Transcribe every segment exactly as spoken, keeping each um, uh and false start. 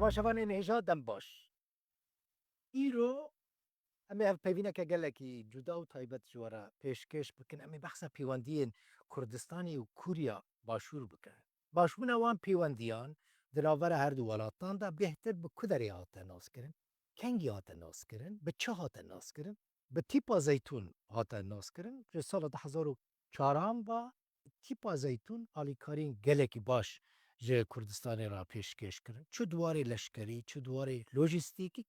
Paşevanên hêja dem baş. Îro em ê hevpeyvîneke gelekî cuda û taybet ji we re pêşkêş bikin. Em ê behsa pêwendiyên Kurdistanê û Kûriya Başûr bikin. Başbûna wan pêwendiyan di navbera her du welatan de bêhtir bi ku derê hate naskirin, kengî hate naskirin, bi çi hate naskirin, bi tîpa Zeytûn hate naskirin. Ji sala du hezar û çaran ve tîpa Zeytûn alîkariyên gelekî baş ji Kurdistanê re pêşkêş kirin. Çi di warê leşkerî, çi di warê lojîstîkî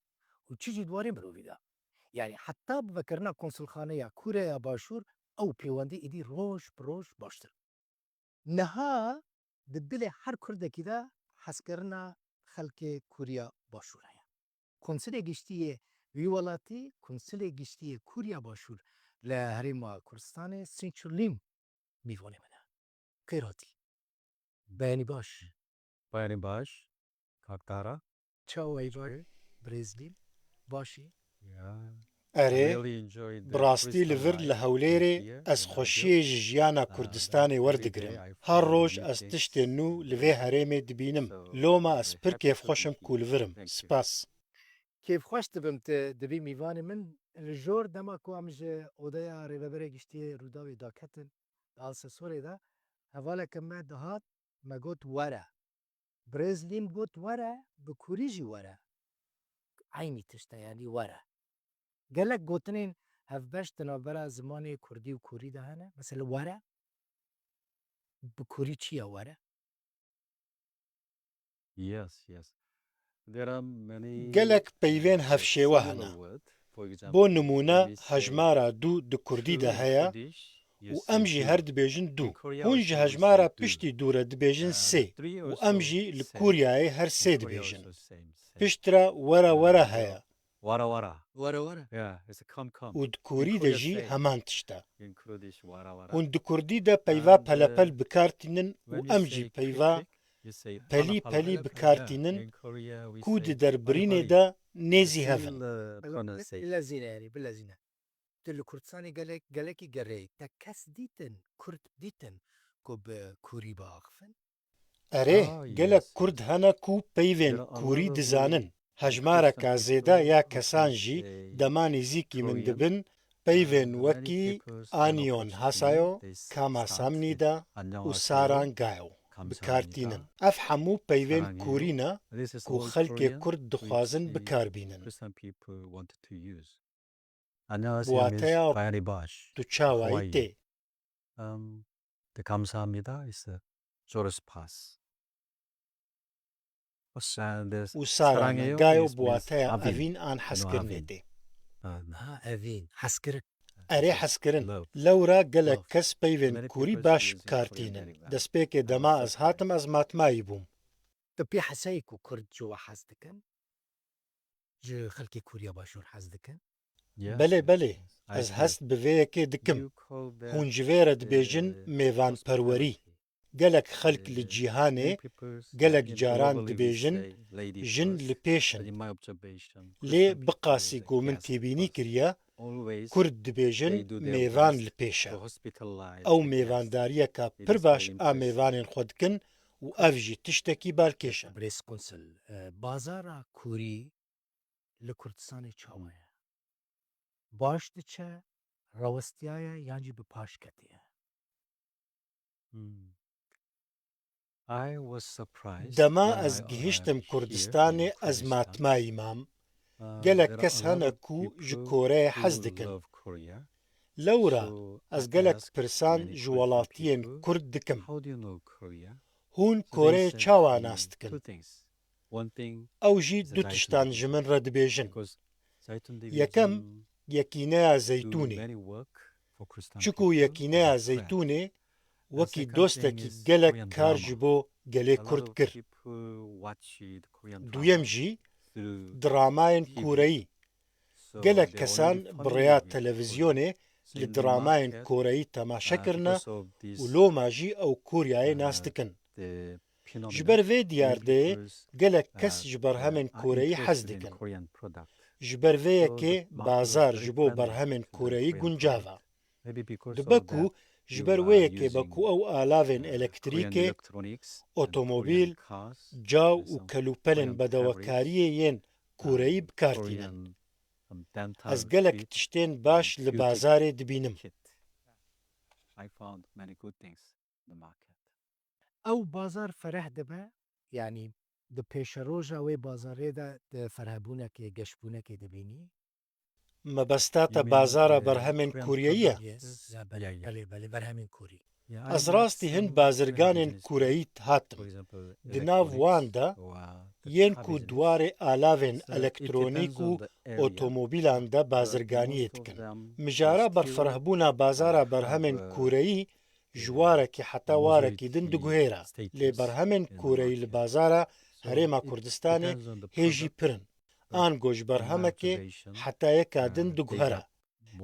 û çi jî di warê mirovî de. Yanî heta bi vekirina konsulxaneya Kûreya Başûr ew pêwendî êdî roj bi roj baştir. Niha di dilê her Kurdekî de hezkirina xelkê Kûriya Başûr heye. Konsilê Giştî yê wî welatî, Konsilê Giştî yê Kûriya Başûr li Herêma Kurdistanê Sinçulîm mîvanê min e. Xêr hatî. Beyanî baş. Beyanî baş. Kak Dara. Çawa yî baş? Birêz Lîm. Baş î? Ya. Erê, bi rastî li vir li Hewlêrê ez xweşiyê ji jiyana Kurdistanê werdigrim. Her roj ez tiştên nû li vê herêmê dibînim. Loma ez pir kêfxweş im ku li vir im. Spas. Kêfxweş dibim tu dibî mîvanê min. Li jor dema ku em ji odeya Rêveberê Giştî yê Rûdawê daketin, di Alsesorê de hevaleke me dihat, me got were. Birêz Lîm got were, bi kûrî jî were. Eynî tişt e, yanî were. Gelek gotinên hevbeş di navbera zimanê kurdî û kûrî de hene. Mesela were, bi kûrî çi ye were? Yes, yes. There are many, Gelek peyvên uh, hevşêwe similar hene. Word. For example, Bo nimûne, we say hejmara du di kurdî de two in heye Kurdish, you û say em jî two. Her dibêjin du. In Korea Hûn also ji we hejmara say two. Piştî du re dibêjin Uh, sê three û also em jî li say. Kûriyayê her sê In Korea dibêjin. Also same, same. Piştre were were Uh, heye. Wara wara. Wara wara. Yeah, it's a come come. Û di kûrî de jî heman tişt e. In Kurdish, wara wara. Hûn di kurdî de peyva pelepel bi kar tînin û em jî peyva pelî pelî bi kar tînin ku di derbirînê de nêzî hev in. Bilezîne, yanî bilezîne. Tu li Kurdistanê gelek, gelekî gerê te kes dîtin, Kurd dîtin ku bi kûrî biaxifin? Erê, gelek Kurd hene ku peyvên kûrî dizanin. Hejmareka zêde ya kesan jî dema nêzîkî min dibin, peyvên wekî Anion Hasayo, Kama Samnida û Saran Gayo bi kar tînin. Ev hemû peyvên kûrî ne ku xelkê Kurd dixwazin bi kar bînin. Bi wateya tu çawayî tê? Em, the Kamsamida is a Joris Pass. Û Saran Gayo bi wateya evîn an hezkirinê tê. Ha, evîn, hezkirin. Erê, hezkirin. Lewra gelek kes peyvên kûrî baş bi kar tînin. Destpêkê dema ez hatim, ez matmayî bûm. Tu pê hesayî ku Kurd ji we hez dikin? Ji xelkê Kûriya Başûr hez dikin? Belê, belê. Ez hest bi vê yekê dikim. Hûn ji vê re dibêjin mêvanperwerî. Gelek xelk li cîhanê gelek caran dibêjin jin li pêş in. Lê biqasî ku min têbînî kiriye, Kurd dibêjin mêvan li pêş e. Ew mêvandariyeka pir baş a mêvanên xwe dikin û ev jî tiştekî balkêş e. Birêz Konsul, e, bazara kûrî li Kurdistanê çawa ye? Baş diçe, rawestiyaye yan jî bi paş ketiye? Hmm. I was surprised when I, uh, arrived here. Dema ez gihiştim Kurdistanê, ez matmayî mam. Gelek kes hene ku ji Koreyê hez dikin. Lewra ez gelek pirsan ji welatiyên Kurd dikim. Hûn Koreyê çawa nas dikin? Ew jî du tiştan ji min re dibêjin. Yekem, Yekîneya Zeytûnê. Çiku Yekîneya Zeytûnê wekî dostekî gelek kar ji bo gelê Kurd kir. Duyem jî dramayên Koreyî. Gelek kesan bi rêya televîzyonê li dramayên Koreyî temaşe kirine û loma jî ew Koryayê nas dikin. Ji ber vê diyardeyê gelek kes ji berhemên Koreyî hez dikin. Ji ber vê yekê bazar ji bo berhemên Koreyî guncav e. Dibe ku Ji ber wê yekê be ku ew alavên elektrîkê, otomobîl, caw û kelûpelên bedewekariyê yên Koreyî bi kar tînin. Ez gelek tiştên baş li bazarê dibînim. Ew bazar fereh dibe, yanî di pêşeroja wê bazarê de di ferehbûnekê, geşbûnekê dibînî. Mebesta te bazara berhemên Koreyî ye? Belê, belê, belê, berhemên Korî. Ez rastî hin bazirganên Koreyî hatim. Di nav wan de yên ku di warê alavên elektronîk û otomobîlan de bazirganiyê dikin. Mijara berferehbûna bazara berhemên Koreyî ji warekî heta warekî din diguhêre, lê berhemên Koreyî li bazara Herêma Kurdistanê hê jî pir in. Ango ji berhemekê heta yeka din diguhere.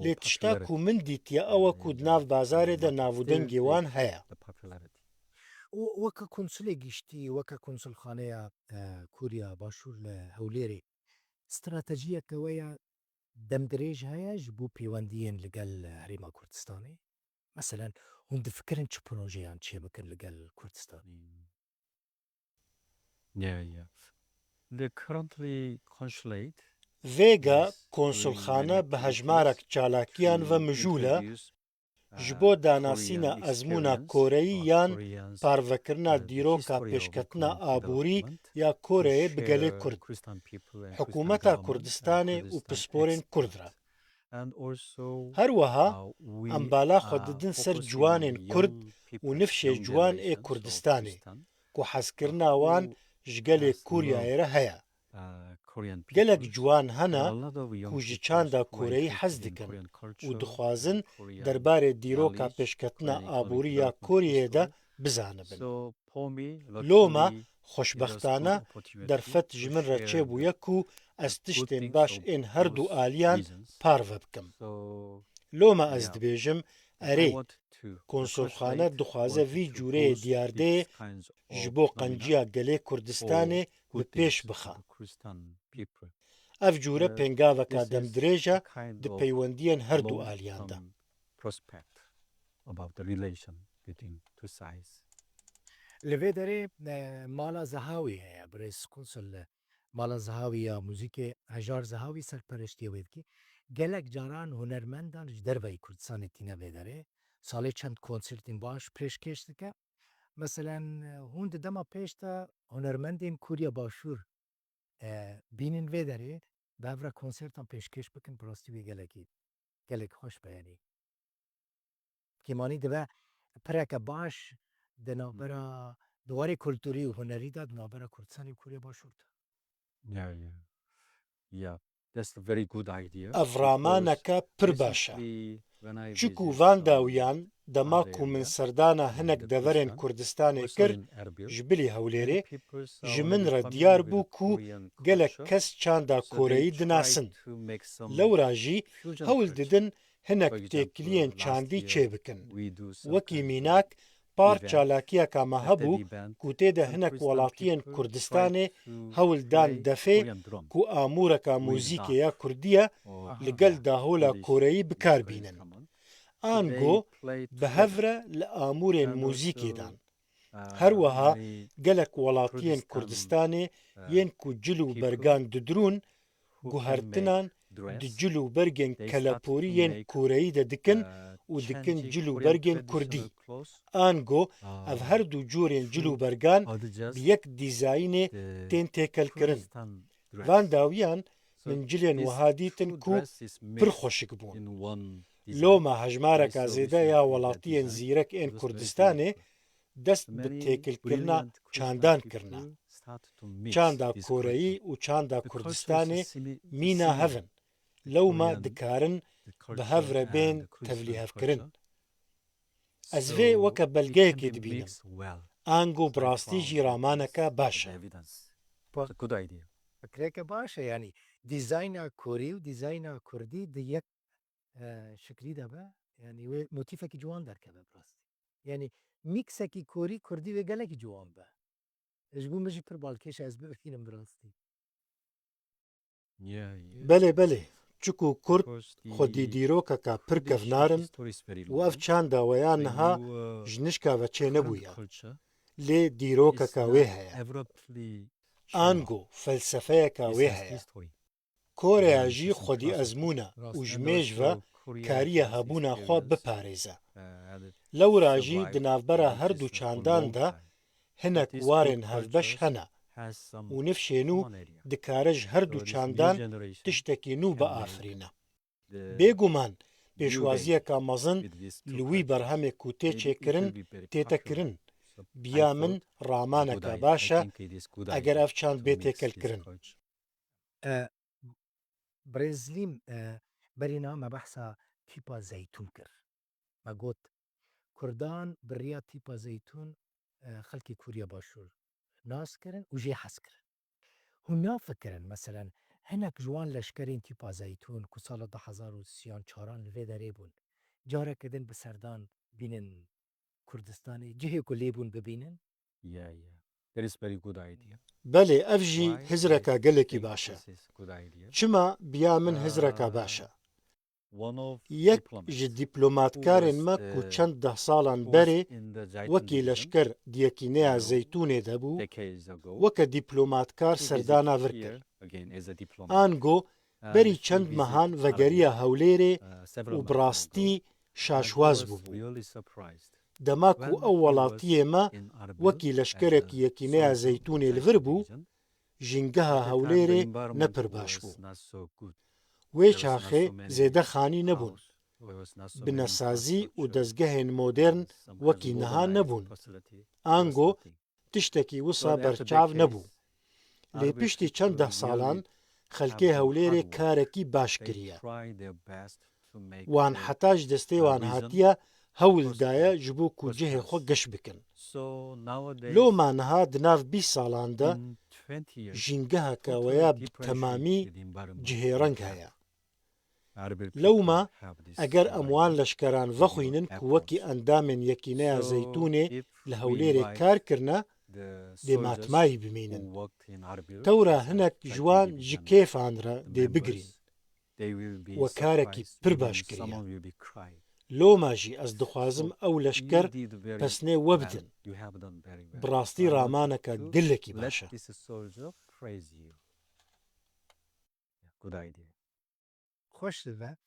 Lê tişta ku min dîtiye ew e ku di nav bazarê de navûdengê wan heye. Û weke konsulê giştî, weke konsulxaneya, e, Koriya Başûr li Hewlêrê, stratejiyeke we ya demdirêj heye ji bo pêwendiyên li gel Herêma Kurdistanê? Meselen, hûn difikirin çi projeyan çêbikin li gel Kurdistanê? Vêga konsulxane bi hejmarek çalakiyan ve mijûl e ji bo danasîna ezmûna Koreyî yan parvekirina dîroka pêşketina aborî ya Koreyê bi gelê Kurd, hikûmeta Kurdistanê û pisporên Kurd re. Her wiha em bala xwe didin ser ciwanên Kurd û nifşê ciwan ê Kurdistanê ku hezkirina wan ji gelê Koryayê re heye. Gelek ciwan hene ku ji çanda Koreyî hez dikin û dixwazin derbarê dîroka pêşketina aborî ya Koryayê de bizanibin. Loma, xweşbextane, derfet ji min re çêbûye ku ez tiştên baş ên her du aliyan parve bikim. Loma ez dibêjim, erê, konsulxane dixwaze vî cûreyê diyardeyê ji bo qenciya gelê Kurdistanê bi pêş bixe. Ev cûre pêngaveka demdirêj e di peywendiyên her du aliyan de. Li vê derê, e, mala Zehawî heye, birêz konsul, e, mala Zehawî ya muzîkê, Hejar Zehawî serpereştiya wê dike. Gelek caran hunermendan ji derveyî Kurdistanê tîne vê derê. Salê çend konsertên baş pêşkêş dike. Meselen, hûn di dema pêş de hunermendên Koriya Başûr, e, bînin vê derê, bi hev re konsertan pêşkêş bikin, bi rastî wê gelekî, gelek xweş be, yanî. Kêmanî dibe pireke baş di navbera, di warê kulturî û hunerî de di navbera Kurdistanê û Koriya Başûr de. Ev ramaneke pir baş e. Çiku van dawiyan dema ku min serdana hinek deverên Kurdistanê kir, ji bilî Hewlêrê, ji min re diyar bû ku gelek kes çanda Koreyî dinasin. Lewra jî hewl didin hinek têkiliyên çandî çêbikin. Wekî mînak, par çalakiyeka me hebû ku tê de hinek welatiyên Kurdistanê hewl dan defê ku amûreka muzîkê ya Kurdî ye li gel dahola Koreyî bi kar bînin. Ango bi hev re li amûrên muzîkê dan. Her wiha gelek welatiyên Kurdistanê yên ku cil û bergan didirûn, guhertinan di cil û bergên keleporî yên Koreyî de dikin û dikin cil û bergên Kurdî. Ango ev her du cûrên cil û bergan bi yek dîzayînê tên têkelkirin. Van dawiyan min cilên wiha dîtin ku pir xweşik bûn. Loma hejmareka zêde ya welatiyên zîrek ên Kurdistanê dest bi têkilkirina çandan kirine. Çanda Koreyî û çanda Kurdistanê mîna hev in. Lewma dikarin bi hev re bên tevlîhevkirin. Ez vê weke belgeyekê dibînim. Ango bi rastî jî ramaneke baş e. Fikreke baş e, yanî dîzayna Korî û dîzayna Kurdî di yek, e, şiklî de be, yanî wê motîfekî ciwan derkeve bi rastî. Yanî mîksekî Korî Kurdî wê gelekî ciwan be. Ji bo min jî pir balkêş e, ez bibînim bi rastî. Belê, belê. Çiku Kurd xwedî dîrokeka pir kevnar in û ev çanda we ya niha ji nişka ve çênebûye. Lê dîrokeka wê heye. Ango felsefeyeka wê heye. Koreya jî xwedî ezmûn e û ji mêj ve kariye hebûna xwe biparêze. Lewra jî di navbera her du çandan de hinek warên hevbeş hene û nifşê nû dikare ji her du çandan tiştekî nû biafirîne. Bêguman pêşwaziyeka mezin li wî berhemê ku tê çêkirin, tête kirin. Biya min ramaneke baş e, eger ev çand bê têkelkirin. E, Birêz Lîm, e, berî niha me behsa tîpa zeytûn kir. Me got, Kurdan bi riya tîpa zeytûn, e, xelkê Kûriya Başûr nas kirin û jê hez kirin. Hûn nafikirin, meselen, hinek ji wan leşkerên tîpa zeytûn ku sala du hezar û sî an çaran li vê derê bûn, careke din bi serdan bînin Kurdistanê, cihê ku lê bûn bibînin? Yeah, yeah. That is very good idea. Belê, ev jî hizreka gelekî baş e. Çima biya min hizreka baş e? Yek ji dîplomatkarên me ku çend deh salan berê wekî leşker di Yekîneya Zeytûnê de bû, weke dîplomatkar serdana vir kir. Ango berî çend mehan vegeriya Hewlêrê û bi rastî şaşwaz bûbû. Dema ku ew welatiyê me wekî leşkerekî Yekîneya Zeytûnê li vir bû, jîngeha Hewlêrê ne pir baş bû. Wê çaxê zêde xanî nebûn. Binesazî û dezgehên modern wekî niha nebûn. Ango tiştekî wisa berçav nebû. Lê piştî çend deh salan xelkê Hewlêrê karekî baş kiriye. Wan heta ji destê wan hatiye hewl daye ji bo ku cihê xwe giş bikin. Loma niha di nav bîst salan de jîngeheke weya bi temamî cihêreng heye. Lewma eger em wan leşkeran vexwînin ku wekî endamên Yekîneya Zeytûnê li Hewlêrê kar kirine, dê matmayî bimînin. Tewra hinek ji wan ji kêfan re dê bigirîn. We karekî pir baş kiriye. Loma jî ez dixwazim ew leşker pesnê we bidin. Bi rastî ramaneke gelekî baş e. Xweş dibe,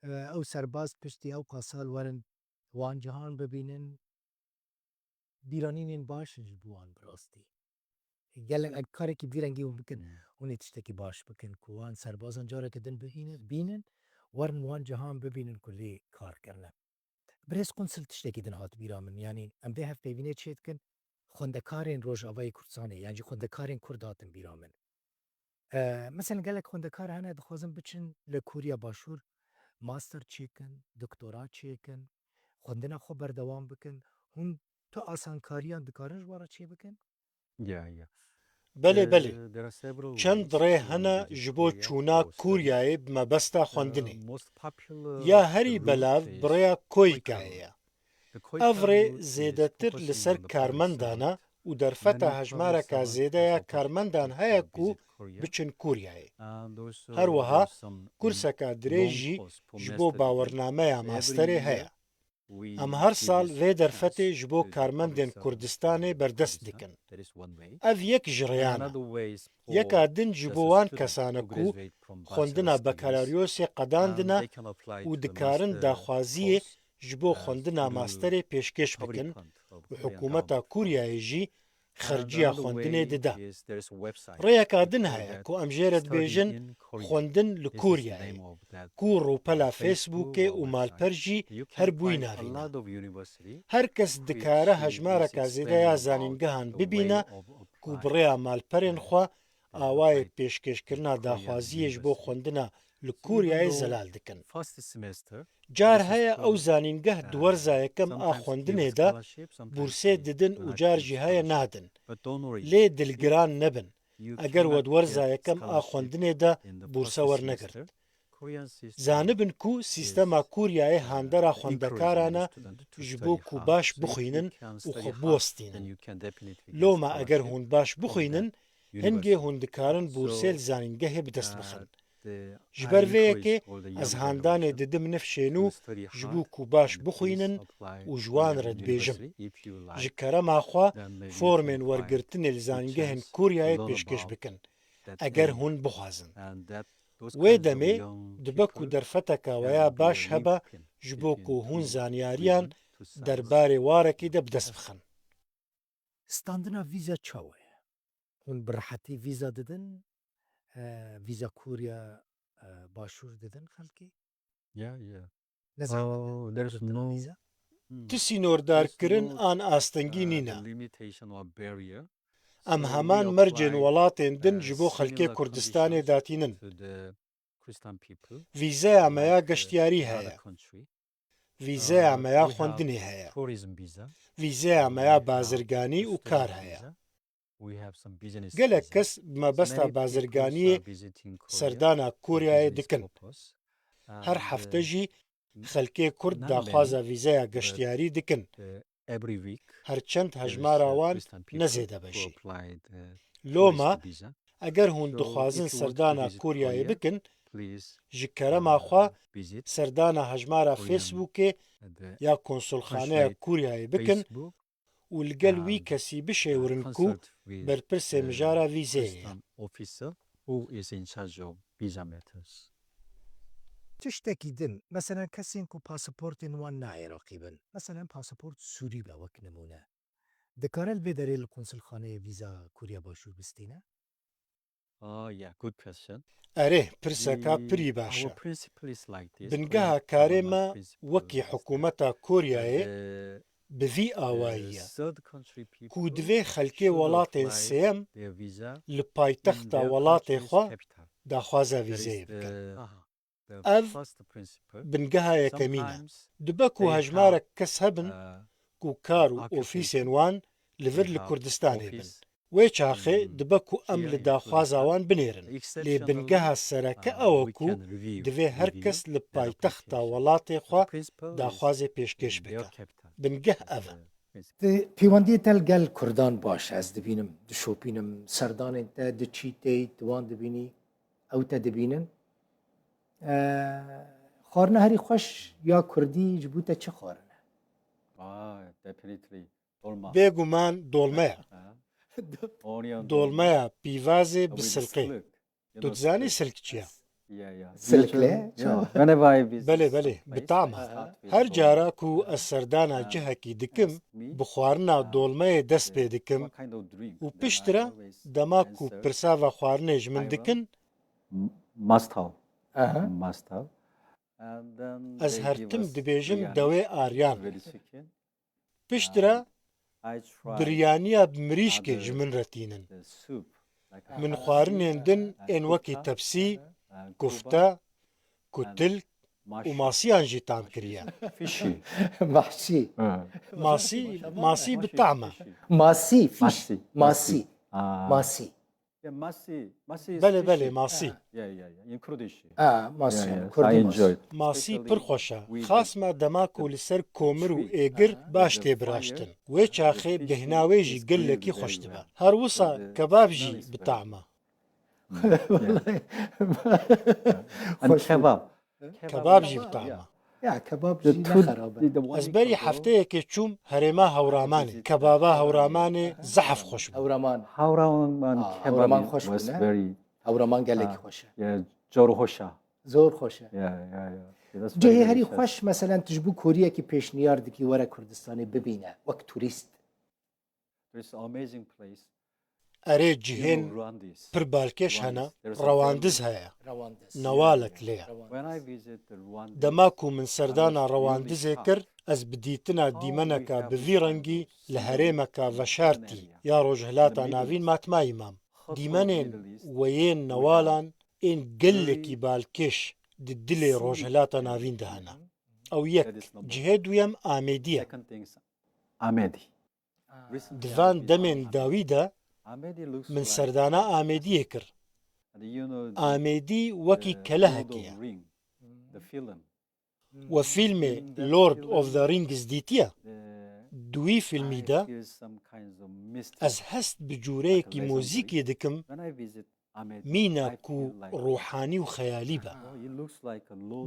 e, ew serbaz piştî ew qasal werin wan cihan bibînin, bîranînên baş in ji bo wan bi rastî. Gelek, e, karekî bi vî rengî hûn bikin, hûn ê tiştekî baş bikin ku wan serbazan careke din bihînin, bînin, werin wan cihan bibînin ku lê kar kirine. Birêz Qunsil, tiştekî din hat bîra min, yanî em vê hevpeyvînê çêdikin, xwendekarên Rojavayê Kurdistanê, yan jî xwendekarên Kurd hatin bîra min. E, meselen gelek xwendekar hene dixwazin biçin li Koriya Başûr master çêkin, doktora çêkin, xwendina xwe berdewam bikin. Hûn tu asankariyan dikarin ji wan re çêbikin? Belê, belê. Çend rê hene ji bo çûna Koryayê bi mebesta xwendinê. Ya herî belav bi rêya Koykayê ye. Ev rê zêdetir li ser karmendan e û derfeta hejmareka zêde ya karmendan heye ku biçin Koryayê. Her wiha kurseka dirêj jî ji bo bawernameya masterê heye. Em her sal vê derfetê ji bo karmendên Kurdistanê berdest dikin. Ev yek ji rêyan e. Yeka din ji bo wan kesan e ku xwendina bakalaryosê qedandine û dikarin daxwaziyê ji bo xwendina masterê pêşkêş bikin û hikûmeta Kuryayê jî xerciya xwendinê dide. Rêyeka din heye ku em jê re dibêjin xwendin li Kuryayê, ku rûpela Facebookê û malper jî her bûyî navîn e. Her kes dikare hejmareka zêde ya zanîngehan bibîne ku bi rêya malperên xwe awayê pêşkêşkirina daxwaziyê ji bo xwendina li Kuryayê zelal dikin. Car heye ew zanîngeh di werza yekem a xwendinê de bûrsê didin û car jî heye nadin. Lê dilgiran nebin eger we di werza yekem a xwendinê de bûrse wernegirt. Zanibin ku sîstema Kuryayê handera xwendekaran e ji bo ku baş bixwînin û xwe biwestînin. Loma eger hûn baş bixwînin, hingê hûn dikarin bûrsê li zanîngehê bi dest bixin. Ji ber vê yekê ez handanê didim nifşên û ji bo ku baş bixwînin û ji wan re dibêjim. Ji kerema xwe formên wergirtinê li zangehên Koryayê pêşkêş bikin, eger hûn bixwazin. Wê demê dibe ku derfeteka weya baş hebe ji bo ku hûn zanyariyan derbarê warekî de bi dest bixin. Standina vîza çawa ye? Hûn bi rehetî vîza didin? E, vîza Kûriya, e, Başûr didin xelkê? Yeah, yeah. Ne zehmet e? Oh, there's no vîza? Hmm. Ti sînordarkirin an astengî nîne. Em heman mercên welatên din ji bo xelkê Kurdistanê datînin. Vîzeya me ya geştiyarî heye. Vîzeya me ya xwendinê heye. Vîzeya me ya bazirganî û kar heye. Gelek kes bi mebesta bazirganiyê serdana Koryayê dikin. Her hefte jî xelkê Kurd daxwaza vîzeya geştiyarî dikin. Her çend hejmara wan ne zêde be jî. Loma, eger hûn dixwazin serdana Koryayê bikin, ji kerema xwe serdana hejmara Facebookê ya Konsulxaneya Koryayê bikin û li gel wî kesî bişêwirin ku berpirsê mijara vîzeyê ye. Tiştekî din, meselen kesên ku pasaportên wan nayê raqîbin, meselen pasaport Sûrî be wek nimûne, dikare li vê derê li konsulxaneyê vîza Kûriya Başûr bistîne? Ah, yeah, good question. Erê, pirseka pirî baş e. Bingeha karê me wekî hikûmeta Koryayê bi vî awayî ye ku divê xelkê welatên sêyem li paytexta welatê xwe daxwaza vîzeyê bikin. Ev bingeha yekemîn e. Dibe ku hejmarek kes hebin ku kar û ofîsên wan li vir li Kurdistanê bin. Wê çaxê dibe ku em li daxwaza wan binêrin. Lê bingeha sereke ew e ku divê her kes li paytexta welatê xwe daxwazê pêşkêş bike. Bingeh ev e. Di pêwendiyê te li gel Kurdan baş e, ez dibînim, dişopînim, serdanên te diçî tê, tu wan dibînî, ew te dibînin. Eee, xwarina herî xweş ya Kurdî ji bo te çi xwarin e? Ah, definitely. Dolma. Bêguman dolme ye. Dolmeya pîvazê bi silqê. Tu dizanî silk çi ye? Silk ne? Belê, belê, bi tam e. Her cara ku ez serdana cihekî dikim, bi xwarina dolmeyê dest pê dikim û piştre dema ku pirsa vexwarinê ji min dikin, Must have. Aha. Must have. And then ez they her give tim us dibêjim biryani. Dewê aryan. Very chicken. Piştre biryaniya bi mirîşkê ji min re tînin. Min xwarinên din ên wekî tepsî, kufte, kutil û masiyan jî tam kiriye. Fishy. Mahşî. Masî, masî bi tam e. Masî, fiş. Masî. Masî. Belê, belê, masî. Ha, masî, kurdî masî. Masî pir xweş e. Xas me dema ku li ser komir û êgir baş tê biraştin. Wê çaxê bêhna wê jî gelekî xweş dibe. Her wisa kebab jî bi tam e. Kebab. Kebab jî bi tam e. Ya, kebab jî ne xerab e. Ez berî hefteyekê çûm herêma Hewramanê. Kebaba Hewramanê zehf xweş bû. Hewraman. Hewraman kebabî was very, Hewraman gelekî xweş e. Zor xweş e. Zor xweş e. Cihê herî xweş, meselen, tu ji bo Koriyekî pêşniyar dikî were Kurdistanê bibîne, wek turîst. Erê, cihên pir balkêş hene, Rewandiz heye. Newalek lê ye. Dema ku min serdana Rewandizê kir, ez bi dîtina dîmeneka bi vî rengî li herêmeka veşartî ya Rojhilata Navîn matmayî mam. Dîmenên weyên Newalan ên gelekî balkêş di dilê Rojhilata Navîn de hene. Ew yek. Cihê duyem Amêdî ye. Di van demên dawî de min serdana Amêdiyê kir. Amêdî wekî kelehekê ye. We fîlmê Lord of the Rings dîtiye? Di wî fîlmî de ez hest bi cûreyekî muzîkê dikim mîna ku ruhanî û xeyalî be.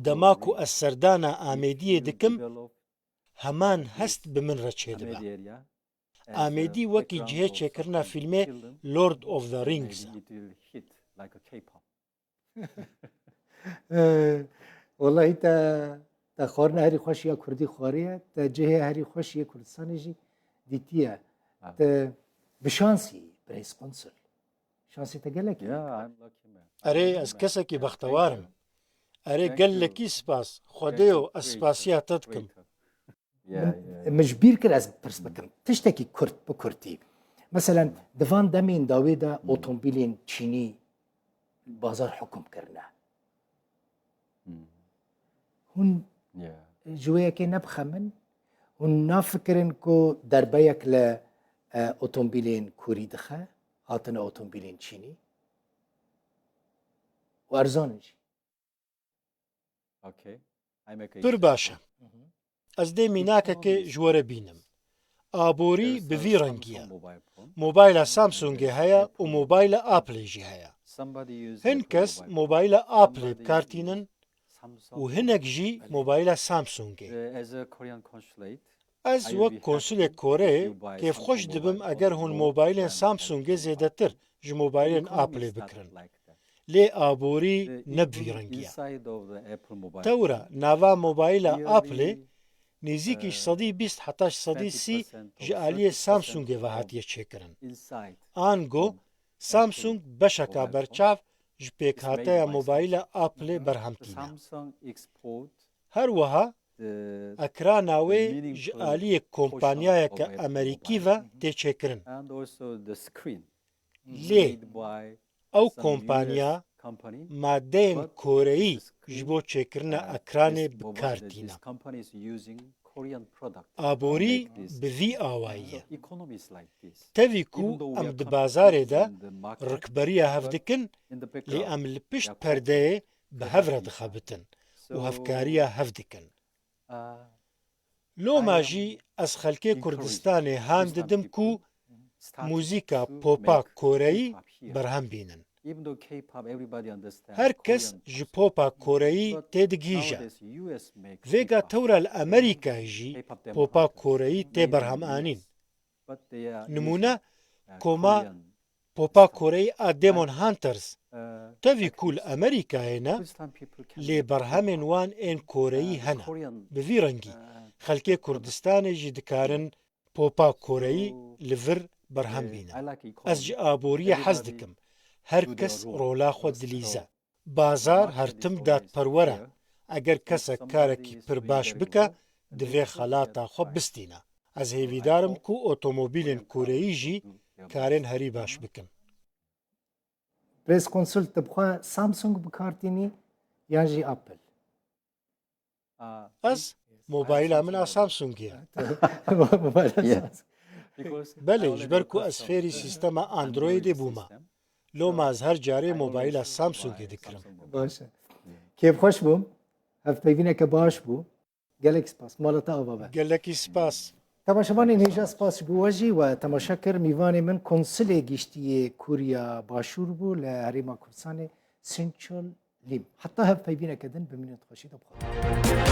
Dema ku ez serdana Amêdiyê dikim, heman hest bi min re çêdibe. Amêdî wekî cihê çêkirina fîlmê Lord of the Rings e. Ee, Wellahî te te xwarina herî xweş ya kurdî xwariye, te cihê herî xweş yê Kurdistanê jî dîtiye. Te bi şansî birêz qunsul. Şansê te gelek e. Erê, ez kesekî bextewar im. Erê, gelekî spas. Xwedêyo, ez spasiya te dikim. Min ji bîr kir ez pirs bikim. Tiştekî kurt, bi kurtî. Meselen, di van demên dawê de otomobîlên çînî bazar hukum kirine. Hûn ji wê yekê nebixemin, hûn nafikirin ku derbeyek li, e, otomobîlên kûrî dixe, hatine otomobîlên çînî? Û erzan in jî. Pir baş e. Ez dê mînakekê ji we re bînim. Aborî bi vî rengî ye. Mobayla Samsungê heye û mobayla Applê jî heye. Hin kes mobayla Applê bi kar tînin û hinek jî mobayla Samsungê. Ez wek konsulê Koreyê kêfxweş dibim eger hûn mobaylên Samsungê zêdetir ji mobaylên Applê bikirin. Lê aborî ne bi vî rengî ye. Tewra nava mobayla Applê nêzîkî ji sedî bîst heta ji sedî sî ji aliyê Samsungê ve hatiye çêkirin. Ango Samsung beşeka berçav ji pêkhateya mobayla Applê berhem tîne. Her wiha ekrana wê ji aliyê kompanyayeke Amerîkî ve tê çêkirin. Lê ew kompanya madeyên Koreyî ji bo çêkirina ekranê bi kar tîne. Aborî bi vî awayî ye. Tevî ku em di bazarê de rikberiya hev dikin, lê em li pişt perdeyê bi hev re dixebitin û hevkariya hev dikin. Loma jî ez xelkê Kurdistanê han didim ku muzîka popa koreyî berhem bînin. Her kes ji popa koreyî têdigihîje. Vêga tewra li Amerîkayê jî popa koreyî tê berhemanîn. Nimûne, koma popa koreyî a Demon Hunters, tevî ku li Amerîkayê ne, lê berhemên wan ên koreyî hene. Bi vî rengî, xelkê Kurdistanê jî dikarin popa koreyî li vir berhem bînin. Ez ji aboriyê hez dikim. Her kes rola xwe dilîze. Bazar her tim dadperwer e. Eger kesek karekî pir baş bike, divê xelata xwe bistîne. Ez hêvîdar im ku otomobîlên koreyî jî karên herî baş bikin. Birêz Konsul, tu bi xwe Samsung bi kar tînî yan jî Apple? Ez mobayla min a Samsungê ye. Belê, ji ber ku ez fêrî sîstema Androidê bûme. Loma ez her carê mobayla Samsungê dikirim. Baş e. Kêfxweş bûm. Hevpeyvîneke baş bû. Gelek spas. Mala te ava be. Gelekî spas. Temaşevanên hêja, spas ji bo we jî we temaşe kir. Mîvanê min Konsulê Giştî yê Kûriya Başûr bû li Herêma Kurdistanê, Sinçol Lîm. Heta hevpeyvîneke din bimînin di xweşî de, bi xwe.